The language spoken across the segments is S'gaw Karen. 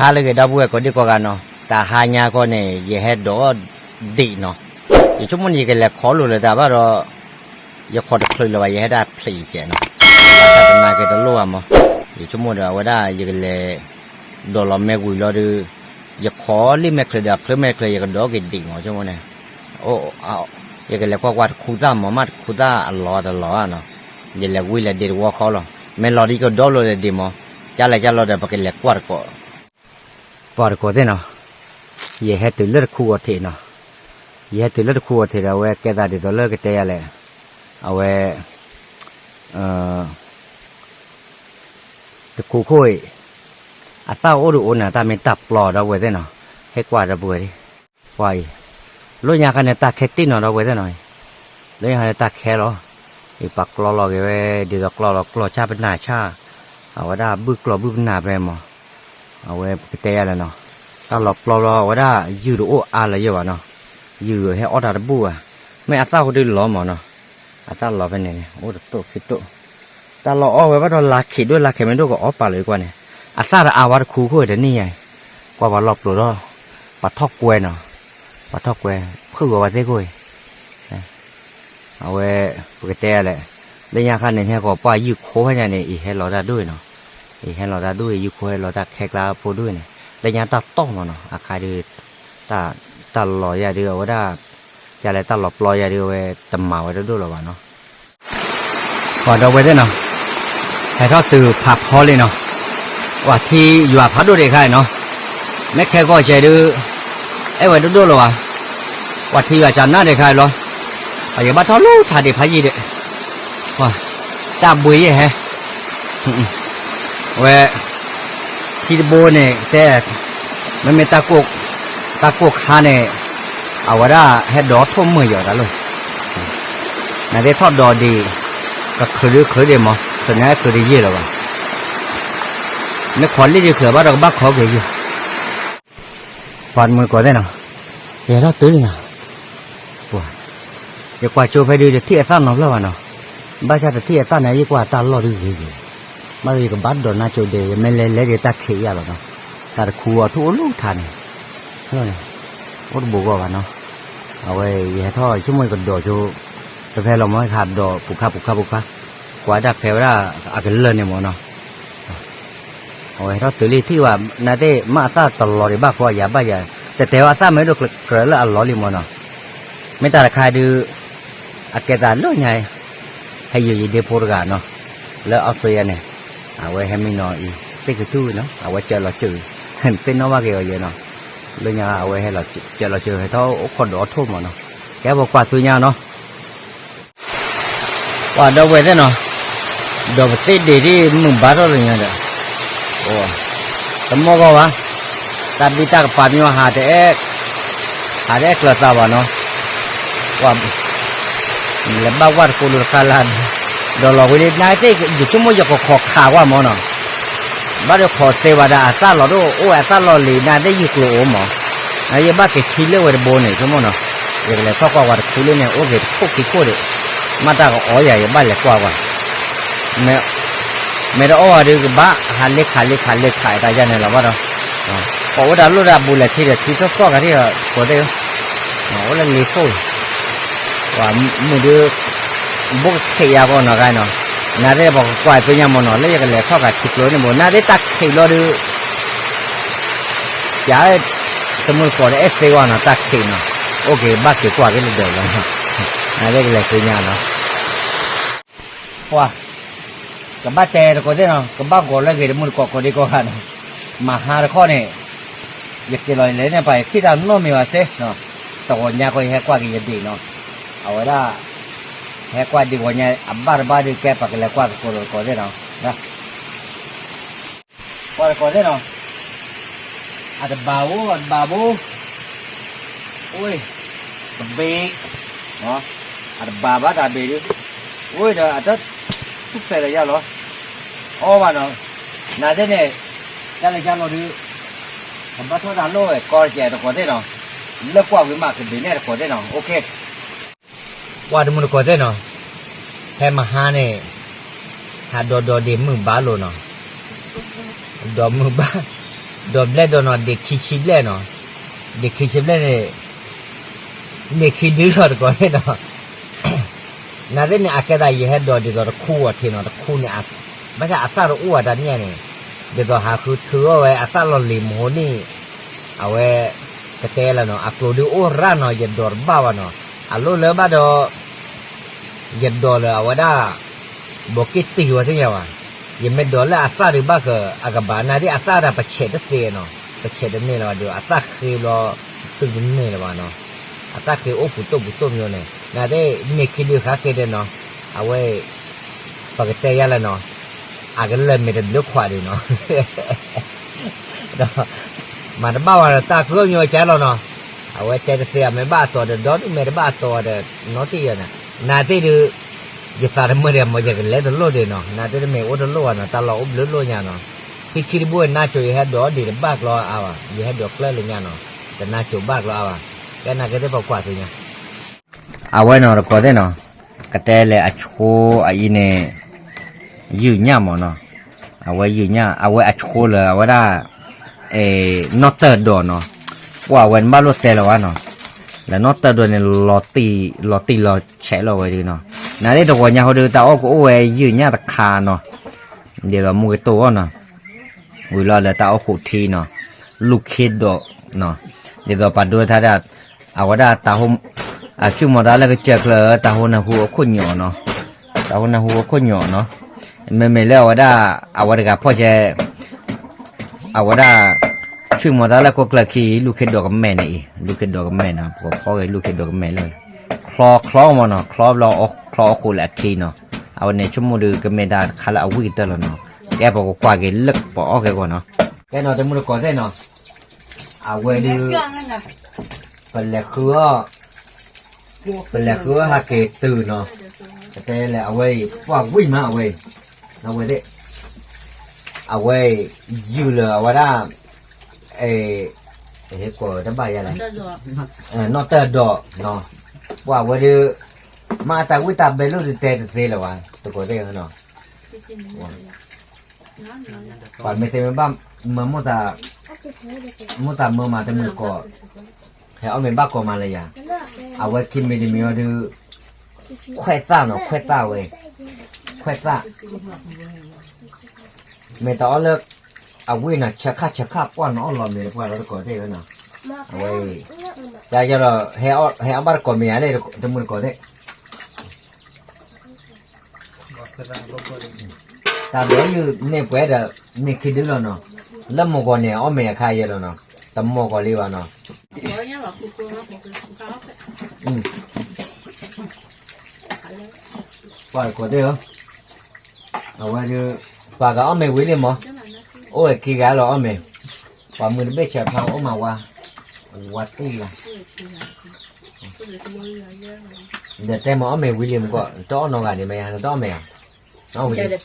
ဟါလၢအဂ့ၤ ဒီပုၢ်ဝဲၢ်ကိးဒံကိးဂၤနီၤ, တဟါညါခီန့ၣ် ယဟဲဒိးဒံးနီၤ, ယဆိကမိၣ်န့ၣ် ယကလဲၤခိးလိာ်လၢၤတၢ်ဘၣ်ဒီး ယခိးတချုးလၢၤဘၣ် ယဟဲဒၣ်ဖျဲးယကဲးနီၤ, ဘၣ်ဆၣ်သနာ်က့တလိၣ်ဘၣ်မး, ယဆိကမိၣ်ဒီးအဝဲဒၣ်ယကလဲၤ ဒိးလီၤမဲာ်ဝံၤလီၤဒီး ယခိးလံာ်မဲာ်ချၢဒီး အချၢမဲာ်ချၢ ယကဒိးက့ၤဒံးမး ဆိကမိၣ်န့ၣ်, ယကလဲၤကွၢ်ကွၢ်တခူသၣ်မး မ့ၢ်တခူသၣ်အလီၤတလီၤဧါနီၤ, ယလဲၤဝံၤလဲၤဒံးတဝီဃီလီၤ, မ့ၢ်လီၤဒီးယကဒိးလိာ်လဲၤဒံးမး, ကလဲၤကလီၤဒီး ပကလဲၤကွၢ်တကိး ပှၤတကိးသ့ၣ်နီၤ, ယဟဲတုၤလၢတခူဂီၤထံးနီၤ, ယဟဲတုၤလၢတခူဂီၤထံးဒီး အဝဲကဲသးဒ်သိးလၢကတဲယၤလဲၣ်, အဝဲ တခူခိၣ်အံၤ အသၣ်အိၣ်ဒုးအိၣ်နၤ တၢ်မ့ၢ်တၢ်ပျီဒီပုၢ်ဝဲၢ်သ့ၣ်နီၤ, ဟဲကွၢ်ဒီပုၢ်ဝဲၢ်ဒံး, ပှၤအံၤ လၢညါခါန့ၣ် တၢ်ခဲတ့ၢ်နီၤဒီပုၢ်ဝဲၢ်သ့ၣ်နီၤ, လၢညါခါန့ၣ်တၢ်ခဲလီၤ, အံၤပှၤကျီလီၤက့ၤဝဲ ဒ်သိးကျီလီၤကျီၢ်ဆၣ်ပနၢ်ဆၣ်, အဝဲဒၣ်ဘုၣ်ကျီၢ်ဘုၣ်ပနၢ်ဖဲမး, အဝဲပကတဲယၤလဲၣ်နီၤ, တၢ်လီၤပျီလီၤ အဝဲဒၣ်ယုၢ်တအိၣ်အါလၢၤယဲၢ်ဘၣ်နီၤ, ယုၢ်ဟဲအီၣ်တၢ်တဘူၣ်ဘၣ်, မ့ၢ်အသၣ်အိၣ်ဒုးလီၤမးနီၤ, အသၣ်လီၤဖဲန့ၣ်န့ၣ် အိၣ်တတိၢ်ခံတိၢ်, တၢ်လီၤအီၣ်ဝဲဘၣ်ဒီးလါခံးဒိၣ်လါခံးမ့ၢ်ဒိၣ်ကအီၣ်ပာ်လၢၤကွၢ်န့ၣ်, အသၣ်တအါဝဲတခူခိၣ်တနံၣ်ညါအံၤ, ကွၢ်ပှၤလီၤပျိးထီၣ်, ပှၤထီၣ်ကွဲနီၤ, ပှၤထီၣ်ကွဲ, ဖုၣ်ဂီၤဝဲသ့ၣ်ခိၣ်အံၤ အဝဲ ပကတဲလဲၣ်, လၢညါခါန့ၣ် ဟဲဃီၤပှၢ်ယုၢ်ခိဖဲညါန့ၣ် အံၤဟဲလီၤတၢ်ဒိၣ်အံၤနီၤ, အံၤဟဲလီၤတၢ်ဒိၣ်အံၤ ယုၢ်ခိဟဲလီၤတၢ်ခဲကျါဖိဒိၣ်န့ၣ်, လၢညါတၢ်တီၢ်မးနီၤ အခါဒုး, တၢ်လီၤယၤဒုး အဝဲဒၣ်, ကလဲၤတၢ်လီၤပျီယၤဒုး အဝဲတမၤဝဲတဒိၣ်လၢၤဘၣ်နီၤ ပှၤဒီပုၢ်ဝဲၢ်သ့ၣ်နီၤ, ဟဲထီၣ်တုၤဖးဖီလံနီၤ, ပှၤထံယွၤဖးဒိၣ်ဒံးခါအံၤနီၤ, မ့ၢ်ခဲကီၢ်စဲးဒုး, အဲၣ်ဝဲဒိၣ်ဒိၣ်လၢၤဘၣ်, ပှၤထံယွၤကနၣ်ဒံးခါအံၤလီၤ, ပှၤယဘၣ်ထီၣ်လၢထးဒံးဖးယံာ်ဒံး, ပှၤ, တၢ်ဘှံးယဲၢ်ဟဲ ဝဲ, ထံတဘိန့ၣ်တဲ, မ့မ့ၢ်, တၢ်ကိၢ်ခါန့ၣ်, အဝဲဒၣ်ဟဲဒိးထိၣ်မုာ်ယီၤတၢ်လီၤ, နသ့ၣ်ထီၣ်ဒိးဒံး, ကချုးဒုးချုးဒံးမး ချုးန့ၣ်ချုးတယံာ်လၢၤဘၣ်, မ့ၢ်ခိးလံာ်ဒုးချုးဘၣ်ဒီးကဘၣ်ခိးက့ၤယုၢ် ပှၤတမုၢ်တကိးသ့ၣ်နီၤ, ယဟဲထီၣ်တုၤလံနီၤ, ပှၤ, ယကွၢ်ကၠိဖဲဒုးတထံၣ်အသၣ်နီတဖျၢၣ်ဘၣ်နီၤ, ဘၣ်ဆၣ်တထံၣ်အသၣ်န့ၣ် ယကွၢ်တၢ်လီၢ်ဒုးဂ့ၤဂ့ၤ, ဘၣ်ဆၣ်ယကဘၣ်ဒိးနါကၠိဒဲး ယမ့ၢ်လဲၤလဲၤဒံးတၢ်ခံးယၤလီၤနီၤ, တၢ်တခူအီၤထူၣ်အိၣ်လၢထးန့ၣ်, အိၣ်တဘူးဂီၢ်ဘၣ်နီၤ, အဝဲယဟဲထီၣ်ဆိကမိၣ်ယကဒိးကၠိ, တဖဲလီၤမ့ၢ်ဟးဒိးပူၤခါပူၤခါပူၤခါ, ကွၢ်ဒၣ်ဖဲဝဲဒၣ်အကလၢာ်န့ၣ်မ့ၢ်နီၤ အဝဲဟဲထီၣ်တုၤလံထံၣ်ဘၣ် နသ့ၣ်မ့ၢ်အသၣ်တလီၤဒံးဘၣ်ဃီယၤဘၣ်ယၤ, တတဲဝဲအသၣ်မ့ၢ်ဒိၣ်ကြၢးလၢအလီၤလံမ့ၢ်နီၤ, မ့ၢ်တၢ်တခါဒုး, အကဲသးလၢညါ, ဟဲယုာ်ယဒ့ဖိတဂၤနီၤ, လၢအီစထြ့လယါန့ၣ်, အဝဲဟဲမံနီၤအံၤ, သ့ၣ်ကထူၣ်နီၤ အဝဲကၢလီၤကၢ, သ့ၣ်နီၣ်ဘၣ်က့ၤအီၤယဲနီၤ, လၢညါအဝဲဟဲလီၤကၢလီၤကၢ ဟဲထီၣ်အိၣ်ခိးဒိးအီၣ်ထိၣ်မ့ၢ်နီၤ, ကဲပကွၢ်သူညါနီၤ ပှၤဒီပုၢ်ဝဲၢ်သ့ၣ်နီၤ, ဒီးပသ့ၣ်ဒ့ၣ်ဒ်မုၢ်ဘါထီၣ်လၢညါဒီး, တမီၢ်ဂီၢ်ဘၣ်, တၢ်ဘံၣ်တၢ်ကပၤမ့ၢ်ဟးတအဲၣ်, ဟးတအဲၣ်ကျၢၤသးဘၣ်နီၤ, ပှၤ, လဲၤဘၣ်ဝဲတကိးလိာ်တခါလၢ, ဒီးလီၤဝံၤလံ နသ့ၣ်ယဆိကမိၣ်ယကခိးခးကွၢ်မ့ၢ်နီၤ ဘၣ်ဒီးခိးသ့ဘၣ်ဒီး အသၣ်လီၤဒိၣ်အိၣ်ဝဲအသၣ်လီၤလံၤ နသ့ၣ်ယုၢ်ကျိၤအိၣ်မး, နယဘၣ်က့ၤထံလၢဝဲတဘိန့ၣ် ဆိကမိၣ်နီၤ, ယကလဲၤထီၣ်ကွၢ်ဝဲတခူလၢန့ၣ် အိၣ်က့ၤတခိၣ်ခံခိၣ်ဒီး, မ့ၢ်တၢ်ကအီယၤ ယဘၣ်လဲၤကွၢ်ကွၢ်, မ့ၢ်တအီၣ်ဝဲဒုးကဘၣ် ဟးလ့ခးလ့ခးလ့ခးတၢ်ယၤန့ၣ်လီၤဘၣ်ဒီး, ပှၤအိၣ်တၢ်လိၣ်တၢ်ဘူးလဲၤထံဒီးထံသီၣ်သီၣ်ဂၤထံၣ်ဒီး ကိးသ့ၣ်, အိၣ်လၢလ့ခိၣ် ပှၤမုၢ်ဒုး, ဘိၣ်ကခ့းယၤကီးနီၤဂၤနီၤ, နသ့ၣ်ပှၤကကွၢ်သ့ၣ်ညါမ့ၢ်နီၤ လၢယကလဲၤထီၣ်ကးထံကျိန့ၣ်ဘိ နသ့ၣ်တၢ်ခံးလီၤဒုး, ယၤ, တမုၢ်တကိးဒီးအဲၣ်သ့ဝဲနီၤ တၢ်ခံးနီၤ, အိၣ်က့ၤဘၣ်က့ၤကွၢ်က့ၤလၢဒၢးလီၤ, နသ့ၣ်ကလဲၤသ့ၣ်ညါနီၤ ပှၤ, ကဘၣ်တဲတကိးသ့ၣ်နီၤ ကဘၣ်ဂီၤလၢဂ့ၤတမုၢ်တကိးကိးဒံကိးဂၤနီၤ, မဟါတခီန့ၣ်, ယက့ၤလီၤယလဲၤန့ၣ်ပှၤယထံၣ်တၢ်နီတမံၤဘၣ်စ့, တဂီၤညါဃီယဟဲကွၢ်က့ၤယဒ့ၣ်နီၤ, အဝဲဒၣ်, ဟဲကွၢ်ဒ့ၣ်ဂီၤညါ အဘၣ်တဘၣ်ဒုးကဲပှၤကလဲၤကွၢ်သကိးတကိးသ့ၣ်နီၤ ပှၤတကိးသ့ၣ်နီၤ, အတဘၣ်ဧိၤ အတဘၣ်ဘၣ်, အိၣ်, တဘ့ၣ်, အတဘၣ်ဘၣ်တၢ်ဘ့ၣ်ဒုး, အိၣ်ဒီးအတ, ထူၣ်ဖျဲးလၢယၤလီၤ, အီၣ်ဘၣ်နီၤ, နသ့ၣ်န့ၣ်, တၢ်လၢယၤလီၤဒုး, ကဘၣ်ထီၣ်တၢ်လိၣ်ဝဲကီတကဲးတကိးသ့ၣ်နီၤ, လၢကွၢ်ဝံၤမးကဘ့ၣ်နဲၣ်တကိးသ့ၣ်နီၤ OK ပှၤတမုၢ်တကိးသ့ၣ်နီၤ, ဖဲမဟါန့ၣ်, ဟးဒီးဒီးဒ့ၣ်မုၢ်ဘါလိာ်နီၤ, ဒီးမုၢ်ဘါ, ဒိးဘျဲၣ်ဒိးနီၤ ဒ့ၣ်ခံဆံဘျဲၣ်နီၤ, ဒ့ၣ်ခံဆံဘျဲၣ်န့ၣ် န့ၢ်ခံဒုလီၤတကိးသ့ၣ်နီၤ, နာ်သ့ၣ်န့ၣ် အကဲသးယဟဲဒိးဒ်သိးတခူအီၤထံနီၤ, တခူန့ၣ် ဘၣ်ဆၣ်အသၣ်တအိၣ်ဝဲတၢ်န့ၣ်န့ၣ်, ဒ်သိးဟးဃုထုးအီၣ်ဝဲအသၣ်လီၢ်လံၤမဟိန့ၣ်, အဝဲ ကတဲလၢနီၤ အကျိၤဒုးအိၣ်ရၣ်နီၤ ယဒိးတဘၣ်ဘၣ်နီၤ, အလိၣ်လၢဘၣ်ဒီး ယဒိးလၢအဝဲဒၣ် ဘိးက့ၣ်တံၢ်ဝဲသ့ၣ်ညါဘၣ်, ယမ့ၢ်ဒိးလၢအသၣ်ဒုးဘၣ်ဃး အကဘၣ်နာ်သ့ၣ်အသၣ်ဒၣ်ပဆဲးတသ့နီၤ, ပဆဲးတန့ၢ်လၢၤဘၣ်ဒီး အသၣ်ဃ့ဘျီ တုၤတန့ၢ်လၢၤဘၣ်နီၤ, အသၣ်ဃ့အိၣ်ပူၤတိၢ်ပူၤတိၢ်မ့ၢ်န့ၣ် နာ်သ့ၣ်န့ၢ်ခံဒုဃါဃ့ဒီးနီၤ, အဝဲ ပကတဲယါလၢနီၤ, အကလၢာ်မ့ၢ်တဘျုးခွးဒံးနီၤ ဒီး မၤတဘၣ်ဝဲဒီးတၢ်ဃုအီၣ်မ့ၢ်ဝဲကဲလီၤနီၤ, အဝဲတဲတသ့အမ့ၢ်ဘၣ်အသီဒီး ဒီဒုးမ့ၢ်တဘၣ်အသီဒီး နီတံၢ်ယဲန့ၣ်, နာ်သ့ၣ်ဒုး ယသးတမုာ်ဒီးမ့ၢ်ယကလဲၤတလိၣ်ဒံးနီၤ, နာ်သ့ၣ်တမ့ၢ်အိၣ်တလိၣ်ဘၣ်နီၤ, တၢ်လီၢ်အိၣ်ဘျုးလိၣ်ညါနီၤ, ထံခံတဘိနါစိၤယဟဲဒိးဒံးတဘၣ်ကျီအါဘၣ်, ယဟဲဒိးကျၢၢ်လၢညါနီၤ, တနါစိၤဘၣ်ကျီအါဘၣ်, ကဲနာ်က့သ့ၣ်ပကွၢ်သ့ၣ်ညါ အဝဲနီၤတကိးသ့ၣ်နီၤ, ကတဲလဲၣ်အဆိအအံၤန့ၣ် ယုၢ်ညၣ်မ့ၢ်နီၤ, အဝဲယုၢ်ညၣ် အဝဲအဆိလၢအဝဲဒၣ် နီၣ်တၢၢ်ဒိးနီၤ, ပှၤဝဲနဘၣ်လိၣ်တဲလၢၤဘၣ်နီၤ, လၢနီၣ်တၢၢ်ဒိးန့ၣ် လီၤတံၢ်လီၤဆဲးလီၤဝဲဒုးနီၤ, နာ်သ့ၣ်တဂီၤညါဟိဒုး တၢ်အီၣ်ကအိၣ်ဝဲယုၢ်ညၣ်တခါနီၤ, ဒ်သိးမူကတိၤအီၤနီၤ, ဝံၤလီၤလၢတၢ်အီၣ်ဃိးထံနီၤ, လူၢ်ခ့ဒိးနီၤ, ဒ်သိးပှၤဒိတၢ်ဒၣ် အဝဲဒၣ်တၢ်ဟိ အဆူၣ်မီၤတၢ်လၢကစၢၢ်ကျၢၤ တၢ်ဟိနၢ်ဟူအခိၣ်ညိးနီၤ, တၢ်ဟိနၢ်ဟူအခိၣ်ညိးနီၤ, မ့မ့ၢ်လၢအဝဲဒၣ် အဝဲတဂၤဖီၣ်ကဲ အဝဲဒၣ် ဆူၣ်မီၤတၢ်လၢခိၣ်ကျၢၢ်ခံ လူၢ်ခ့ဒိးကမဲာ်န့ၣ်အံၤ လူၢ်ခ့ဒိးကမဲာ်နီၤ, ပကဖီက့ၤလူၢ်ခ့ဒိးကမဲာ်လၢ ချီချီမ့ၢ်နီၤ, ချီဘျီ ချီအီၣ်ဃိးလၢအထံနီၤ, အဝဲန့ၣ်ဆိကမိၣ်ဒုးကမ့ၢ်တၢ်တခါလၢအဝံၣ်ကတၢၢ်လီၤနီၤ, ကဲပကကွၢ်က့ၤလၢပအီၣ်ကဲဂီၢ်နီၤ, ကဲနီၤတမုၢ်တကိးသ့ၣ်နီၤ အဝဲဒုး ပလဲၤဃုအီၣ် ပလဲၤဃုအီၣ်ဟးက့ၤတုၤနီၤ, ပတဲလဲၣ် အဝဲအံၤ ပှၤဝံၣ်မးအဝဲအံၤ, အဝဲသ့ၣ် အဝဲအံၤ ယုၢ်လၢအဝဲဒၣ် အဲ ဟဲကိးတဘၣ်ယၤလဲၣ်, နီၣ်တၢၢ်ဒိးနီၤ, ပှၤဝဲဒုး မ့ၢ်အတၢ်ဝံၣ်တၢ်ဘဲလိၣ်ဒုးတဲတသ့လၢၤဘၣ် တကိးသ့ၣ်နီၤ ပှၤမ့ၢ်သ့မ့ၢ်ဘၣ် မၢမိၢ်သး မိၢ်သးမၢမးတမုၢ်တကိး, ဟဲအီၣ်မ့ၤဘၣ်ကိးမးလၢယၤ, အဝဲခံမံၤတမံၤအီၤဒုး ခွဲးသၣ်နီၤ ခွဲးသၣ်ဝဲ, ခွဲးသၣ်, မ့ၢ်တအီၣ်လၢ အဝံၣ်နီၤ ဆၢခၣ်ဆၢခၣ်ပှၢ်နီၤ အီၣ်လီၤမ့ၤတပှၢ်လီၤတကိးသ့ၣ်ဝဲနီၤ, အဝဲ ယၤယီၤဒီး ဟဲအီၣ်ဘၣ်တကိးမ့ၤယၤလဲၣ် တမုၢ်တကိးသ့ၣ် တၢ်ဘျီယုၢ်န့ၢ်ပှဲၤဒီး န့ၢ်ခံဒုလီၤနီၤ, လၢမိၢ်ကီၢ်န့ၣ် အီၣ်မ့ၤအခါယဲလီၤနီၤ, တမိၢ်ကီၢ်လံဘၣ်နီၤ, ပှၤကိးသ့ၣ်ဧၢ, အဝဲဒုး ပှၤကအီၣ်မ့ၤဝံၤလံမး, အိၣ်ဝဲခံဂၤလီၤအီၣ်မ့ၤ, ပှၤမုၢ်တဘ့ၣ်ဆဲးဖျါအိၣ်မးဝါ, ဝါတံၢ်လီၤ ဒီးတဲမ့ၢ်အီၣ်မ့ၤဝံၤလံမ့ၢ်ကီး တအီၣ်နီတဂၤန့ၣ် မ့ၢ်ယါ နတအီၣ်မ့ၤဧါ, နအီၣ်ဝံၤ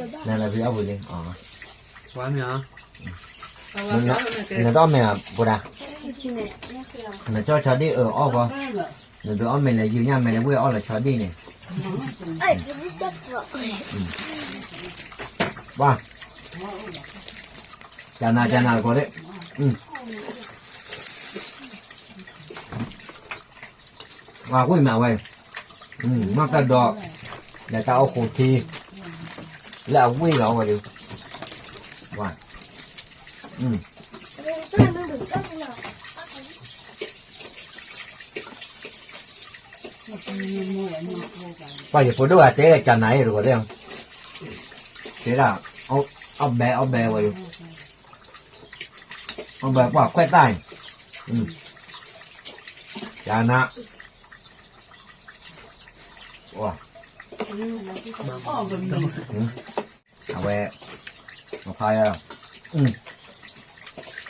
လံ, နလၢဖံအီၣ်ဝံၤလံ, နတအီၣ်မ့ၤဧါ ပှၤဒၣ်, နကၠီဆီဒံၣ်အၢအီၣ်ကီး, နဒုးအီၣ်မ့ၤလၢယုၢ်ညၣ်မဲာ်လၢဝ့ၢ်အီၣ်လၢဆီဒံၣ်န့ၣ်, ပှၤ, ကနၤကနၤကိးသ့ၣ် ပှၤဝံၣ်မးဝဲ, မ့ၢ်တၢ်ဒိး, ဒီးတၢ်အိၣ်ဃိးထံ, လၢအဝံၣ်လီၤဝဲဒၣ်, ပှၤ, ပှၤယဖိဒိၣ်ဂၤတဲလၢကနၤအံၤတကိးသ့ၣ်, တဲဒၣ်, အီၣ်ဘဲအီၣ်ဘဲဝဲဒၣ်, အီၣ်ဘဲပှၤခွဲးတၢ်အံၤ, ကနၤ အဝဲ, ဖးယၤ,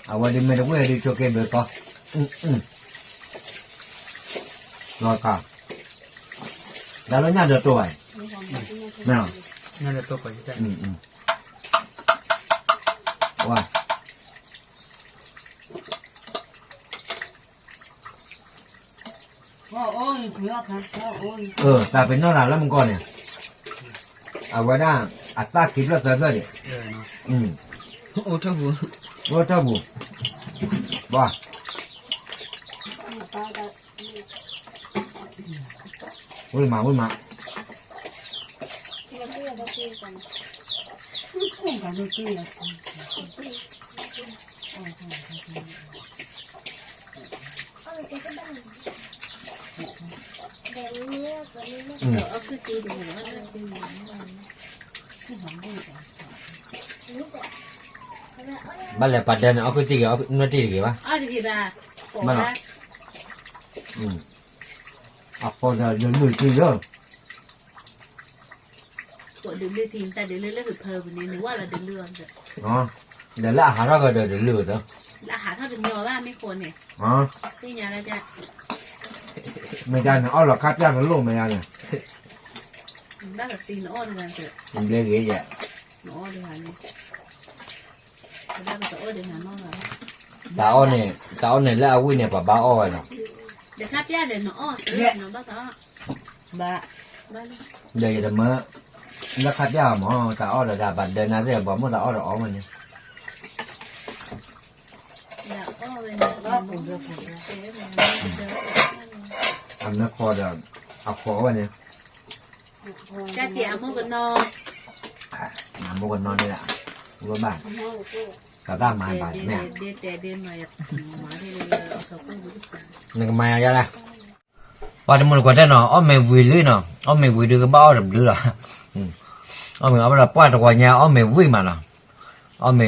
အဝဲဒုးမ့ၢ်တဝံၣ်ဒုးဆိးက့ဘၢကီး, လီၤတၢ်, ဒါလၢညၣ်ဒီးတိၢ်ဘၣ်, ဝါ တၢ်ပ့ၤနီၣ်တၢ်လၢမူကီၢ်န့ၣ်, အဝဲဒၣ် အသၣ်ခံဖျၢၣ်သၢဖျၢၣ်ဒံး, အိၣ်ထၢၣ်ပူၤ, အိၣ်ထၢၣ်ပူၤ, ဘၣ်, ဝံၣ်မး ဝံၣ်မး, ဘၣ်လဲၤပာ်ဒၢန့ၣ် အီၣ်ကုၢ်တံၢ်ဂ့ၤ နွဲၣ်တံၢ်တဂ့ၤဘၣ်, အဃိဒီးဒုးလုၢ်တံၢ်လၢ ဒီးလၢအဟးထီၣ်ကဒီးဒုးလုၢ်အသး, မ့ၢ်ဒ်န့ၣ် အီၣ်လီၤခါပျၢ်တလိၣ်မ့ၢ်ဒ်န့ၣ်, ဘျဲဂ့ၤယဲ, တၢ်အီၣ်န့ၣ် တၢ်အီၣ်န့ၣ်လၢအဝံၣ်န့ၣ် ပှၤဘၣ်အီၣ်ဝဲနီၤ, ဒီးယတမၢ လၢခါပျၢ်မး တၢ်အီၣ်ဒီးဒၣ်ဘၣ်ဒၢနၤသ့ၣ် ပှၤမိၣ်တၢ်အီၣ်ဒီးအီၣ်ဝဲန့ၣ်, အမ့ၢ်ဃီဒီး အဃီဝဲန့ၣ်, အမိၢ်ကနီၤန့ၣ်, ဝဲဘၣ်, တၢ်တၢ်မၤဘၣ်မ့ၢ်ဧါ, နကမၤယၤယၤလဲၣ်, ပှၤတမုၢ်တကိးတဲနီၤ အီၣ်မ့ၤဝံၤလံနီၤ အီၣ်မ့ၤဝံၤဒုးကဘၣ်အီၣ်တဘျုးလီၤ, အီၣ်မ့ၤအီၣ်ဘၣ်ဒီးပှၢ်တဂီၤညါအီၣ်မ့ၤဝံၤမးနီၤ, အီၣ်မ့ၤ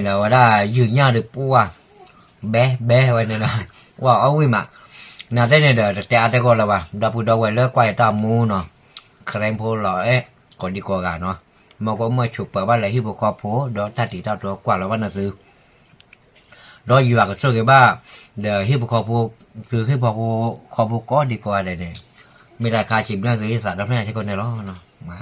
လၢဝဲဒၣ်ယုၢ်ညၣ်ဒီးပှၢ် ဘဲဘဲဝဲန့ၣ်လီၤ, ဝဲအီၣ်ဝံၤမး, နသ့ၣ်န့ၣ်ဒီးတတဲအါတဲဂီၢ်လၢၤဘၣ် ဒီပုၢ်ဒီဝဲၢ်လၢကွၢ်ယတၢ်မူနီၤ, ခရံာ်ဖိလီၤအဲၣ် ကိးဒံကိးဂၤနီၤ, မ်ကအိၣ်မုာ်ဆိးပၢၤဘၣ်လၢဟံၣ်ဖိဃီဖိ ဒီးတၢ်တံာ်တၢ်တီကွၢ်လီၤဘၣ်နသု ဒီးယွၤကဆိၣ်ဂ့ၤဘၣ် ဒီးဟံၣ်ဖိဃီဖိ, သုဟံၣ်ဖိဃီဖိကိးဒံကိးဂၤဒဲးန့ၣ်, မ့ၢ်တၢ်ခါဆံးဘျၢၣ်သုယသးဒီဖျၢၣ်ညါစ့ၢ်ကီးန့ၣ်လီၤ, မၤ